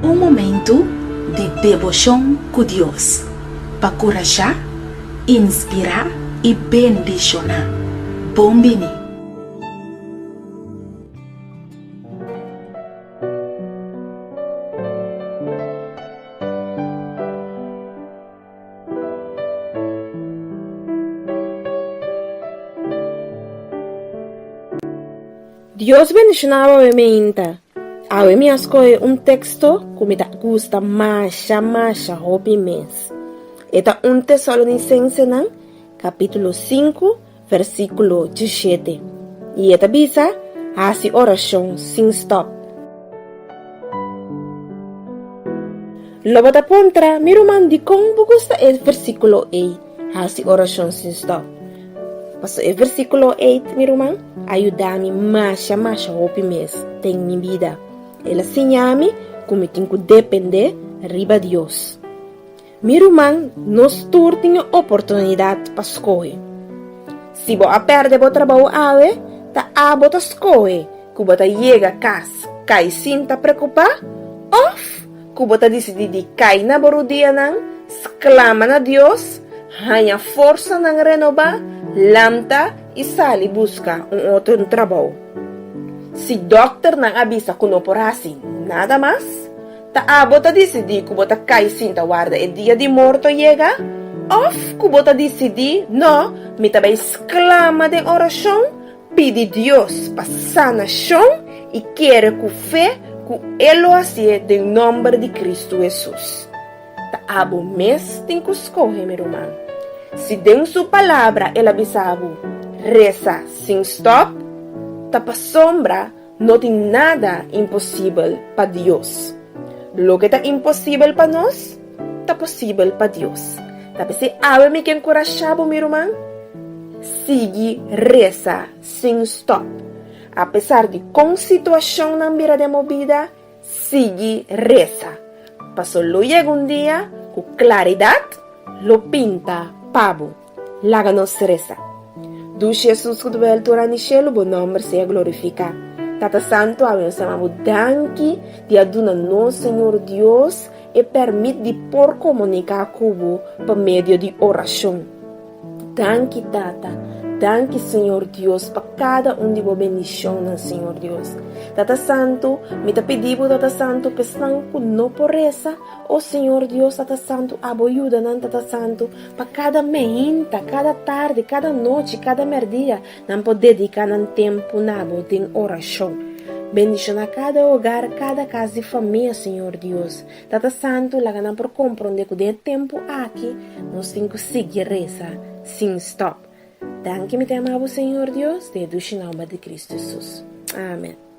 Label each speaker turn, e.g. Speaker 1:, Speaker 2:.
Speaker 1: Un momentu di deboshon ku Dios pa kurashá, inspirá i bendishoná. Bon bini!
Speaker 2: Dios bendiciona bo awe meinta. Awe mi a scoge un texto cu mi ta gusta masha masha hopi mes. E ta un Tesalonicensenan capitulo 5 versiculo 17 y e ta bisa, Haci oracion sin stop. Lo bo ta puntra, Mi ruman, dikon bo gusta e versíkulo ei, Hasi orashon sin stòp? Pasobra e versíkulo ei, mi ruman, a yuda mi masha masha hopi mes den mi bida. El a siña mi ku mi tin ku dependé riba Dios. Mi ruman, nos tur tin e oportunidat pa skohe. Si bo a pèrdè bo trabou awe, ta abo ta skohe ku bo ta yega kas kai sin ta preokupá òf ku bo ta disidí di kai na bo rudianan, sklama na Dios, haña forsanan renobá, lanta i sali buska un otro trabou. Si dòkternan a bisa ku no por hasi nada mas, Ta abo ta disidí ku bo ta kai sinta warda e dia di morto yega? Òf ku bo ta disidí, No, mi ta bai sklama den orashon, pidi Dios pa sanashon i kere ku fe ku E lo hasié den nòmber di Kristu Hesus? Ta abo mes tin ku skohe, mi ruman. Si den Su Palabra El a bisa bo, Resa sin stòp, ta pasobra No tin nada imposibel pa Dios. Loke ta imposibel pa nos, ta posibel pa Dios. Ta p'esei awe mi ke enkurashá bo, mi ruman, sigui resa sin stòp. Apesar di kon situashonnan bira den bo bida, sigui resa. Paso lo yega un dia ku klaridat lo pinta pa bo. Laga nos resa. Dushi Hesus ku ta bai altura ni shelu, bo nòmber sea glorifiká. Tata Santu, awe nos ta yama bo danki di a duna nos, Señor Dios, e pèrmit di por komuniká ku bo pa medio di orashon. Danki, Tata. Danki, Señor Dios, pa kada un di bo bendishonnan, Señor Dios. Tata Santu, mi ta pidi bo, Tata Santu, pa esnan ku no por resa, o Señor Dios, Tata Santu, abo yuda nan, Tata Santu, Pa kada meinta, kada tardi, kada nochi, kada merdia, nan por dediká nan tempu na bo den orashon. Bendishoná kada hogar, kada kas di famia, Señor Dios. Tata Santu, laga nan por komprondé ku den e tempu aki nos tin ku sigui resa sin stòp. Danki mi ta yama bo, Señor Dios, den e dushi nòmber di Kristu Hesus. Amen.